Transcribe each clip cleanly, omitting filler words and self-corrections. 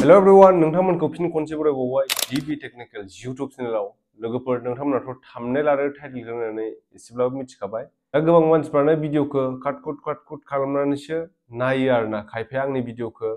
Hello everyone नोंथांमोनखौ फिन खनसे बरायबावबाय GB technicals YouTube चेनेलाव लोगोफोर नोंथांमोनाथ' थाम्बनेल आरो टाइटेल होनानै एसेब्लाबो मिथिखाबाय दा गोबां मानसिफ्रानो भिडिअखौ काट खालामनानैसो नायो आरोना खायफाया आंनि भिडिअखौ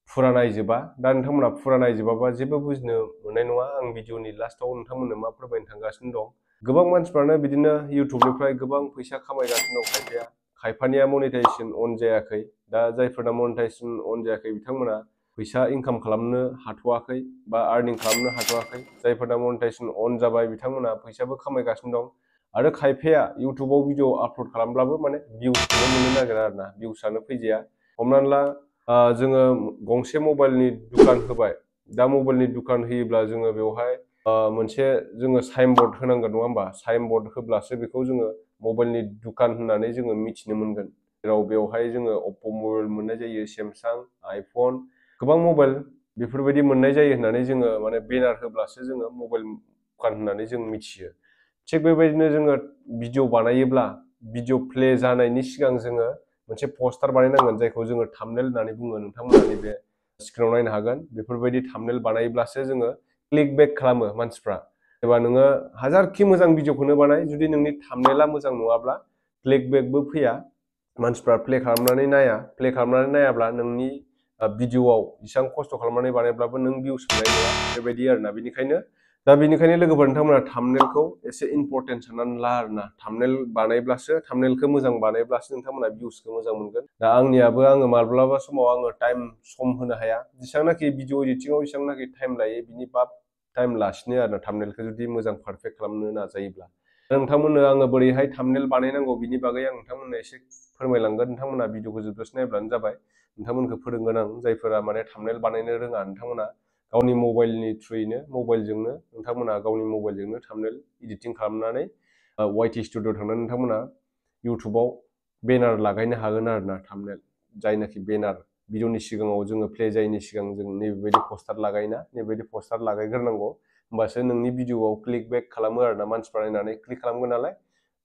फुरा नायजोबा दा नोंथांमोना फुरा नायजोबाबा जेबो बुजिनो मोननाय नङा आं भिडिअनि लास्टआव नोंथांमोननो मा फोरमायनो थांगासिनो दं गोबां मानसिफ्रानो बिदिनो यूट्यूबनिफ्राय गोबां फैसा खामायगासिनो दं खायफानिया मनेटाइजेशन अन जायाखै दा जायफोरना मनेटाइजेशन अन जायाखै बिथांमोना फैसा इनकाम खालामनो हाथ'वाखै बा आर्निं खालामनो हाथ'वाखै जायफोरना मनेटाइजेशन अन जाबाय बिथांमोना फैसाबो खामायगासिनो दं आरो खायफाया यूट्यूबाव भिडिअ आपल'ड खालामब्लाबो माने भिउसखौनो मोननो नागिरा आरोना भिउसआनो फैजाया हमनानै ला जोङो गंसे मबाइलनि दुकान होबाय दा मबाइलनि दुकान होयोब्ला जोङो बेवहाय मोनसे जोङो साइनबोर्ड होनांगोन नङा होमबा साइनबोर्ड होब्लासो बेखौ जोङो मबाइलनि दुकान होननानै जोङो मिथिनो मोनगोन जेराव बेवहाय जोङो अप्प' मबाइल मोननाय जायो सैमसां आइफन गोबां मबाइल बेफोरबायदि मोननाय जायो होननानै जोङो माने बेनार होब्लासो जोङो मबाइल दुकान होननानै जों मिथियो थिग बेबायदिनो जोङो भिडिअ बानायोब्ला भिडिअ प्ले जानायनि सिगां जोङो मोनसे पस्टार बानायनांगोन जायखौ जोङो थाम्बनेल होननानै बुङो नोंथांमोना नैबे स्क्रिनाव नायनो हागोन बेफोरबायदि थाम्बनेल बानायोब्लासो जोङो क्लिक बेक खालामो मानसिफ्रा एबा नोङो हाजारखि मोजां भिडिअखौनो बानाय जुदि नोंनि थाम्बनेला मोजां नङाब्ला क्लिक बेकबो फैया मानसिफ्रा प्ले खालामनानै नायाब्ला नोंनि भिडिअआव इसेबां खस्थ' खालामनानै बानायब्लाबो नों भिउस मोननाय नङा बेबायदि आरोना बेनिखायनो लोगोफोर नोंथांमोना थाम्बनेलखौ एसे इम्परटेन्ट साननानै ला आरोना थाम्बनेल बानायब्लासो थाम्बनेलखौ मोजां बानायब्लासो नोंथांमोना भिउसखौ मोजां मोनगोन दा आङो माब्लाबा समाव आङो सम होनो हाया जेसेबांनाखि भिडिअ एडिटिंआव जेसेबांनाखि टाइम लायो बिनि बाब टाइम लासिनो आरोना थाम्बनेलखौ जुदि मोजां पारफेक्ट खालामनो नाजायोब्ला नोंथांमोननो आङो बोरैहाय थाम्बनेल बानायनांगौ बिनि बागै आं नोंथांमोननो एसे फोरमायलांगोन नोंथांमोना भिडिअखौ जोबजासे नायब्लानो जाबाय नोंथांमोनखौ फोरोंगोन आं जायफोरा माने थाम्बनेल बानायनो रोङा नोंथांमोना गावनि मबाइलनि थ्रुयैनो मबाइलजोंनो नोंथांमोना गावनि मबाइलजोंनो थाम्बनेल एडिटिं खालामनानै वाइटि स्टुडिअ थांनानै नोंथांमोना यूट्यूबाव बेनार लागायनो हागोन आरोना थाम्बनेल जायनाखि बेनार भिडिअनि सिगाङाव जोङो प्ले जायैनि सिगां जों नैबेबायदि पस्टार लागायोना नैबेबायदि पस्टार लागायग्रोनांगौ होमबासो नोंनि भिडिअआव क्लिक बेक खालामो आरोना मानसिफ्रा नायनानै क्लिक खालामगोन नालाय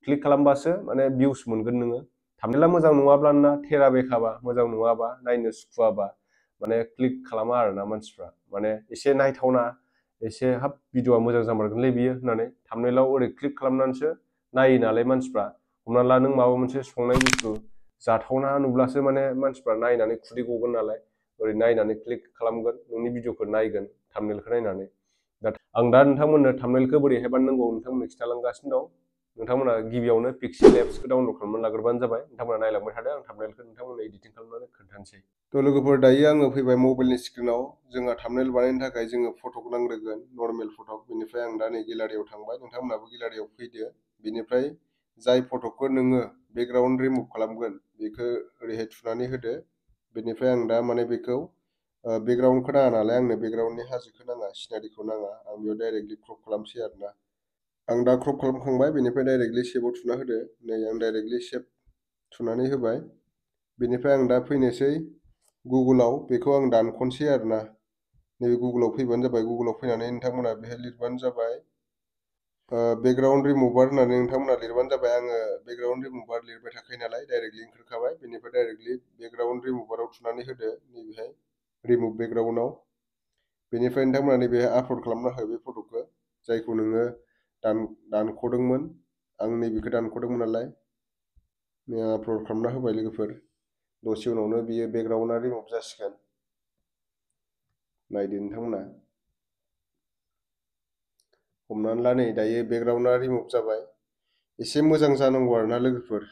क्लिक खालामबासो माने भिउस मोनगोन नोङो थाम्बनेला मोजां नङाब्ला ना थेरा बेखाबा मोजां नङाबा नायनो सुखुवाबा माने क्लिक खालामा आरोना मानसिफ्रा माने एसे नायथावना एसे हाब भिडिअआ मोजां जामारगोनलै बियो होननानै थाम्बनेलाव ओरै क्लिक खालामनानैसो नायो नालाय मानसिफ्रा हमना ला नों माबा मोनसे संनाय बुस्थु जाथावना नुब्लासो माने मानसिफ्रा नायनानै खुदै गगोन नालाय ओरै नायनानै क्लिक खालामगोन नोंनि भिडिअखौ नायगोन थाम्बनेलखौ नायनानै आं दा नोंथांमोननो थाम्बनेलखौ बोरैहाय बानायनांगौ नोंथांमोननो खिन्थालांगासिनो दं नोंथांमोना गिबियावनो पिक्सेल एप्सखौ डाउनलड खालामनानै लाग्रोबानो जाबाय नोंथांमोना नायलांबाय थादों आं थाम्बनेलखौ नोंथांमोननो एडिटिं खालामनानै खोन्थानोसै थ' लोगोफोर दायो आङो फैबाय मबाइलनि स्क्रिनाव जोंहा थाम्बनेल बानायनो थाखाय जोङो फट'खौ नांग्रोगोन नर्मेल फट' बेनिफ्राय आं दा नै गेलारियाव थांबाय नोंथांमोनाबो गेलारियाव फैदो बेनिफ्राय जाय फट'खौ नोङो बेकग्राउन्ड रिमुभ खालामगोन बेखौ ओरैहाय थुनानै होदो बेनिफ्राय आं दा माने बेखौ बेकग्राउन्डखौ नाङा नालाय आंनो बेकग्राउन्डनि हाजोखौ नाङा सिनारिखौ नाङा आं बेयाव डाइरेक्टलि क्रप खालामसै आरोना आं दा क्रप खालामखांबाय बेनिफ्राय डाइरेक्टलि सेभआव थुना होदो नै आं डाइरेक्टलि सेभ थुनानै होबाय बेनिफ्राय आं दा फैनोसै गुगोलाव बेखौ आं दानख'नोसै आरोना नैबे गुगोलाव फैबानो जाबाय गुगोलाव फैनानै नोंथांमोना बेहाय लिरबानो जाबाय बेकग्राउन्ड रिमुभार होननानै नोंथांमोना लिरबानो जाबाय आङो बेकग्राउन्ड रिमुभार लिरबाय थाखायो नालाय डाइरेक्टलि ओंखारखाबाय बेनिफ्राय डाइरेक्टलि बेकग्राउन्ड रिमुभाराव थुनानै होदो नैबेहाय रिमुभ बेकग्राउन्डआव बेनिफ्राय नोंथांमोना नैबेहाय आपल'ड खालामनो हायो बे फट'खौ जायखौ नोङो दानख'दोंमोन आं नैबेखौ दानख'दोंमोन नालाय आपल'ड खालामना होबाय लोगोफोर दसे उनावनो बियो बेकग्राउन्डआ रिमुभ जासिगोन नायदो नोंथांमोना हमनानै ला नै दायो बेकग्राउन्डआ रिमुभ जाबाय एसे मोजां जानांगौ आरोना लोगोफोर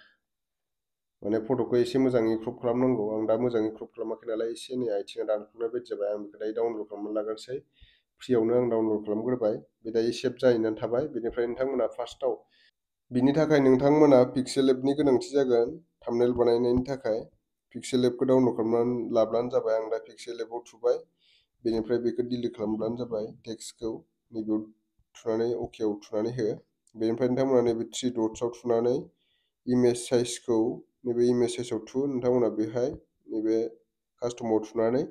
माने फट'खौ एसे मोजाङै क्रप खालामनांगौ आं दा मोजाङै क्रप खालामाखै नालाय एसे नै आथिङा दानख्ल'नाय बायदि जाबाय आं बेखौ दायो डाउनलड खालामनानै लाग्रोनोसै फ्रियावनो आं डाउनलड खालामग्रोबाय बे दायो सेभ जाहैनानै थाबाय बेनिफ्राय नोंथांमोना फार्स्टआव बिनि थाखाय नोंथांमोना पिक्सेल एपनि गोनांथि जागोन थाम्बनेल बानायनायनि थाखाय पिक्सेल एपखौ डाउनलड खालामनानै लाब्लानो जाबाय आं दा पिक्सेल एपआव थुबाय बेनिफ्राय बेखौ डिलिट खालामब्लानो जाबाय टेक्सटखौ नैबेयाव थुनानै अकेआव थुनानै हो बेनिफ्राय नोंथांमोना नैबे थ्रि डट्सआव थुनानै इमेज साइजखौ नैबे इमेज साइजआव थु नोंथांमोना बेहाय नैबे कास्टमाव थुनानै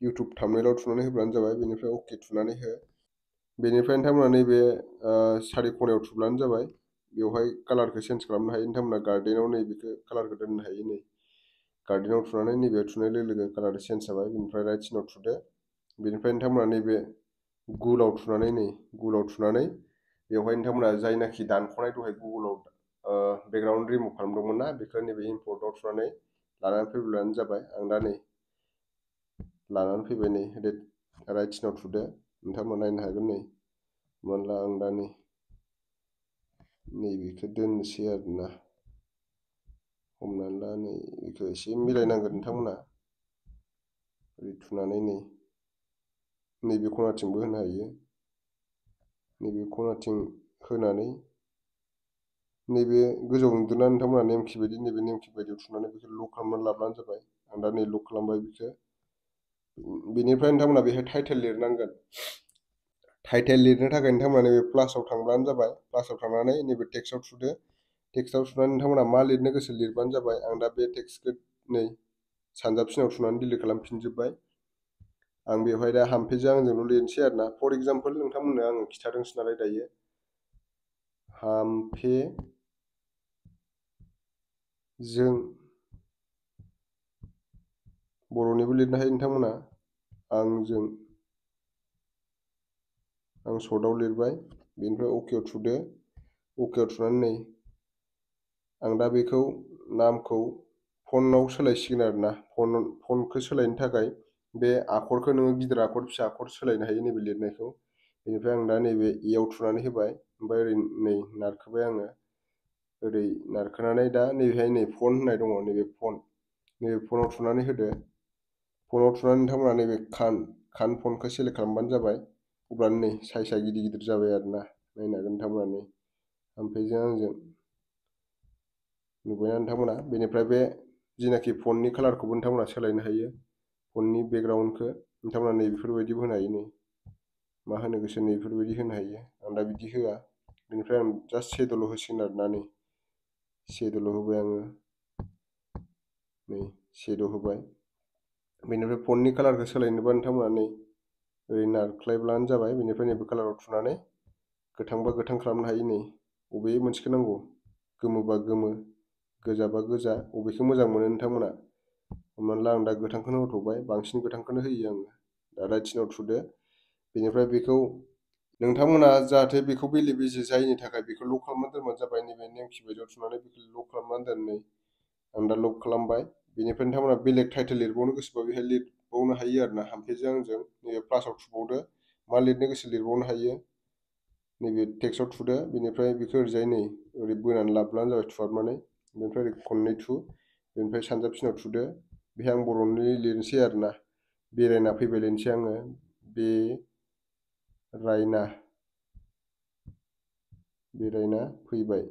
इउटुब थाम्बनेलाव थुनानै होब्लानो जाबाय बेनिफ्राय अके थुनानै हो बेनिफ्राय नोंथांमोना नैबे सारि खनायाव थुब्लानो जाबाय बेवहाय कालारखौ चेन्ज खालामनो हायो नोंथांमोना गार्डेनाव नैबेखौ कालारखौ दोननो हायो नै गार्डेनाव थुनानै नैबेयाव थुनाय लोगो लोगो कालार चेन्ज जाबाय बेनिफ्राय राइट साइडआव थुदो बेनिफ्राय नोंथांमोना नैबे गुगोलाव थुनानै बेवहाय नोंथांमोना जायनाखि दानख'नाय दहाय गुगोलाव बेकग्राउन्ड रिमुभ खालामदोंमोन ना बेखौ नैबे इम्पर्टआव थुनानै लानानै फैब्लानो जाबाय। आं दा नै लानानै फैबाय, नै राइट सिनाव थुदो, नोंथांमोना नायनो हागोन। नै हमना ला आं दा नैबेखौ दोननोसै आरोना, हमनानै ला नै बेखौ एसे मिलायनांगोन नोंथांमोना ओरै थुनानै नैबे खनाथिंबो होनो हायो, नैबे खनाथिं होनानै नैबे गोजौआव नुदोंना नोंथांमोना नेमखि बायदि, नैबे नेमखि बायदियाव थुनानै बेखौ लक खालामनानै लाब्लानो जाबाय। आं दा नै लक खालामबाय बेखौ। बेनिफ्राय नोंथांमोना बेहाय टाइटेल लिरनांगोन। टाइटेल लिरनो थाखाय नोंथांमोना नैबे प्लासाव थांब्लानो जाबाय। प्लासाव थांनानै नैबे टेक्स्टआव थुदो, टेक्स्टआव थुनानै नोंथांमोना मा लिरनो गोसो लिरबानो जाबाय। आं दा बे टेक्स्टखौ नै सानजाबसिनाव थुनानै डिलिट खालामफिनजोब्बाय। आं बेवहाय दा हाम्फेजों आंजोंल' लिरनोसै आरोना। फर एग्जाम्पल नोंथांमोननो आङो खिन्थादोंसो नालाय दायो, हाम्फेजों बर'निबो लिरनो हायो नोंथांमोना, आंजों, आं सर्टआव लिरबाय। बेनिफ्राय अकेआव थुदो, अकेआव थुनानै नै आं दा बेखौ नामखौ फन्टआव सोलायसिगोन आरोना। फन्टखौ सोलायनो थाखाय बे आखरखौ नोङो गिदिर आखर फिसा आखर सोलायनो हायो नैबे लिरनायखौ। बेनिफ्राय आं दा नैबे इयाव थुनानै होबाय, ओमफ्राय ओरै नै नारखोबाय आङो, ओरै नारखोनानै दा नैबेहाय नै फन्ट होननाय दङ, नैबे फन्टआव थुनानै होदो। फन्टआव थुनानै नोंथांमोना नैबे खान फन्टखौ सेलेक्ट खालामबानो जाबाय। अब्लानो नै साइजआ गिदिर गिदिर जाबाय आरोना, नायनो हागोन नोंथांमोना। नै हाम्फेजों आंजों नुबायना नोंथांमोना। बेनिफ्राय बे जिनाखि फन्टनि कालारखौबो नोंथांमोना सोलायनो हायो, फन्टनि बेकग्राउन्डखौ नोंथांमोना नै बेफोरबायदिबो होनो हायो। नै मा होनो गोसो नै बेफोरबायदि होनो हायो। आं दा बिदि होआ। बेनिफ्राय आं जास्ट शेड'ल' होसिगोन आरोना। नै शेड'ल' होबाय आङो, नै शेड' होबाय। बेनिफ्राय फन्टनि कालारखौ सोलायनोबा नोंथांमोना नै ओरै नारख्लायब्लानो जाबाय। बेनिफ्राय नैबे कालाराव थुनानै गोथांबा गोथां खालामनो हायो। नै बबे मोनसेखौ नांगौ, गोमोबा गोमो, गोजाबा गोजा, बबेखौ मोजां मोनो नोंथांमोना। हमनानै ला आं दा गोथांखौनो होथ'बाय, बांसिन गोथांखौनो होयो आङो। दा राइट सिनाव थुदो। बेनिफ्राय बेखौ नोंथांमोना जाहाथे बेखौ बेले बेजे जायैनि थाखाय बेखौ लक खालामनानै दोनबानो जाबाय। नैबे नेमखि बायदियाव थुनानै बेखौ लक खालामनानै दोन। नै आं दा लक खालामबाय। बेनिफ्राय नोंथांमोना बेलेग टाइटेल लिरबावनो गोसोबा बेहाय लिरबावनो हायो आरोना। हाम्फेजों आंजों नैबे प्लासाव थुबावदो, मा लिरनो गोसो लिरबावनो हायो। नैबे टेक्स्टआव थुदो, बेनिफ्राय बेखौ ओरैजाय नै ओरै बोनानै लाब्लानो जाबाय थुहाबनानै। बेनिफ्राय ओरै खननै थु, बेनिफ्राय सानजाबसिनाव थुदो। बेहाय आं बर'नि लिरनोसै आरोना। बेरायना फैबाय लिरनोसै आङो, बेरायना फैबाय,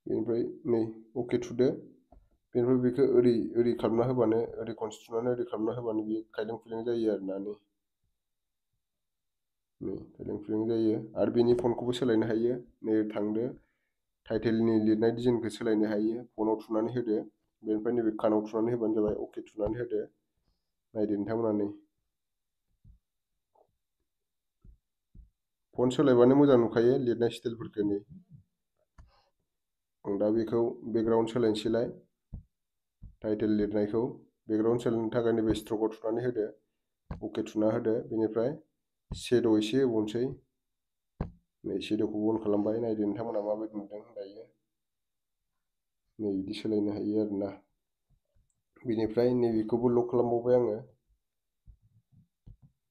बेनिफ्राय नै अके थुदो। बेनिफ्राय बेखौ ओरै खालामना होबानो, ओरै खनसे थुनानै ओरै खालामना होबानो बियो खायलें खुइलें जायो आरोना। नै खायलें खुइलें जायो। आरो बेनि फन्टखौबो सोलायनो हायो। नै थांदो, टाइटेलनि लिरनाय डिजाइनखौ सोलायनो हायो। फन्टआव थुनानै होदो, बेनिफ्राय नैबे खानाव थुनानै होबानो जाबाय। अके थुनानै होदो। नायदो नोंथांमोना, नै फन्ट सोलायबानो मोजां नुखायो लिरनाय स्टाइलफोरखौ। नै आं दा बेखौ बेकग्राउन्ड सोलायनोसैलाय, टाइटेल लिरनायखौ बेकग्राउन्ड सोलायनो थाखाय नैबे स्ट्रकआव थुनानै होदो, अके थुना होदो। बेनिफ्राय शेड' एसे होबावनोसै। नै शेड'खौ अन खालामबाय। नायदो नोंथांमोना माबायदि नुदों दायो। नै बिदि सोलायनो हायो आरोना। बेनिफ्राय नैबेखौबो लक खालामबावबाय आङो।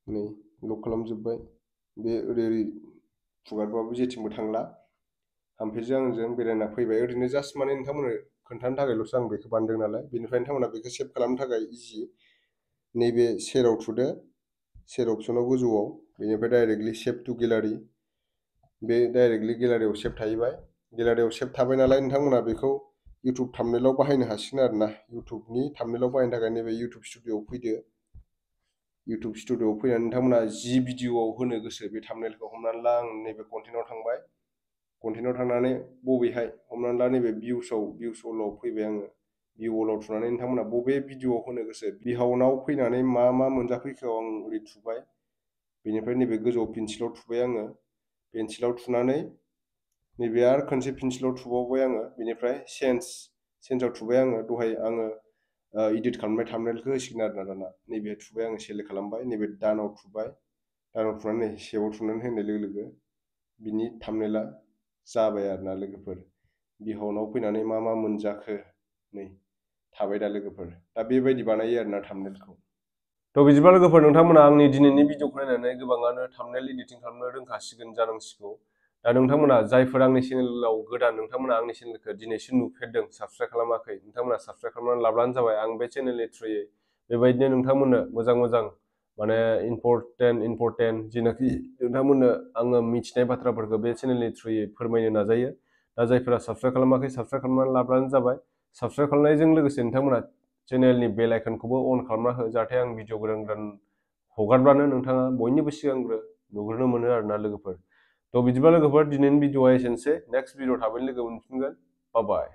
नै लक खालामजोब्बाय। बे ओरै फुगारबाबो जेथिंबो थांला। हाम्फेजों आंजों बेरायना फैबाय। ओरैनो जास्ट माने नोंथांमोननो खोन्थानो थाखायल'सो आं बेखौ बानायदों नालाय। बेनिफ्राय नोंथांमोना बेखौ सेभ खालामनो थाखाय इजि, नैबे सेराव थुदो, सेर अपसनाव गोजौआव। बेनिफ्राय डाइरेक्टलि सेभ टु गेलारि, बे डाइरेक्टलि गेलारियाव सेभ थाहैबाय। गेलारियाव सेभ थाबाय नालाय नोंथांमोना बेखौ इउटुब थाम्बनेइलाव बाहायनो हासिगोन आरोना। इउटुबनि थाम्बनेइलाव बाहायनो थाखाय नैबे इउटुब स्टुडिय'आव फैदो। इउटुब स्टुडिय'आव फैनानै नोंथांमोना जि भिडिअ'आव होनो गोसो बे थाम्बनेइलखौ, हमनानै ला आं नैबे कन्टेन्टआव थांबाय। कन्टेन्टआव थांनानै बबेहाय, हमनानै ला नैबे भिउस अलाव फैबाय आङो। भिउ अलाव थुनानै नोंथांमोना बबे भिडिअ'आव होनो गोसो बिहावनाव फैनानै मा मोनजाफैखो आं ओरै थुबाय। बेनिफ्राय नैबे गोजौआव पेन्सिलाव थुबाय आङो। पेन्सिलाव थुनानै नैबे आरो खनसे पेन्सिलाव थुबावबाय आङो। बेनिफ्राय चेन्ज सेन्सआव थुबाय आङो दहाय आङो इदिट खालामनाय थाम्बनेलखौ होसिगोन आरोना दाना नैबे थुबाय आङो सेलेक्ट खालामबाय नैबे दानाव थुबाय दानाव थुनानै सेभआव थुनानै होनाय लोगो लोगो बिनि थाम्बनेला जाबाय आरोना लोगोफोर बिहनाव फैनानै मा मा मोनजाखो नै थाबाय दा लोगोफोर दा बेबायदि बानायो आरोना थाम्बनेलखौ थ' बिदिब्ला लोगोफोर नोंथांमोना आंनि दिनैनि भिडिअखौ नायनानै गोबाङानो थाम्बनेल एडिटिं खालामनो रोंखासिगोन जानांसिगौ दा नोंथांमोना जायफोर आंनि चेनेलाव गोदान नोंथांमोना आंनि चेनेलखौ दिनैसो नुफेरदों साबस्क्राइब खालामाखै नोंथांमोना साबस्क्राइब खालामनानै लाब्लानो जाबाय आं बे चेनेलनि थ्रुयै बेबायदिनो नोंथांमोननो मोजां मोजां माने इम्परटेन्ट जेनाखि नोंथांमोननो आङो मिथिनाय बाथ्राफोरखौ बे चेनेलनि थ्रुयै फोरमायनो नाजायो दा जायफोरा साबस्क्राइब खालामाखै साबस्क्राइब खालामनानै लाब्लानो जाबाय साबस्क्राइब खालामनायजों लोगोसे नोंथांमोना चेनेलनि बेल आइकनखौबो अन खालामना हो जाहाथे आं भिडिअ गोदान गोदान हगारब्लानो नोंथाङा बयनिबो सिगांग्रो नुग्रोनो मोनो आरोना लोगोफोर थ' बिदिब्ला लोगोफोर दिनैनि भिडिअआ एसेनोसै नेक्स्ट भिडिअ थाबैनो लोगो मोनफिनगोन बाय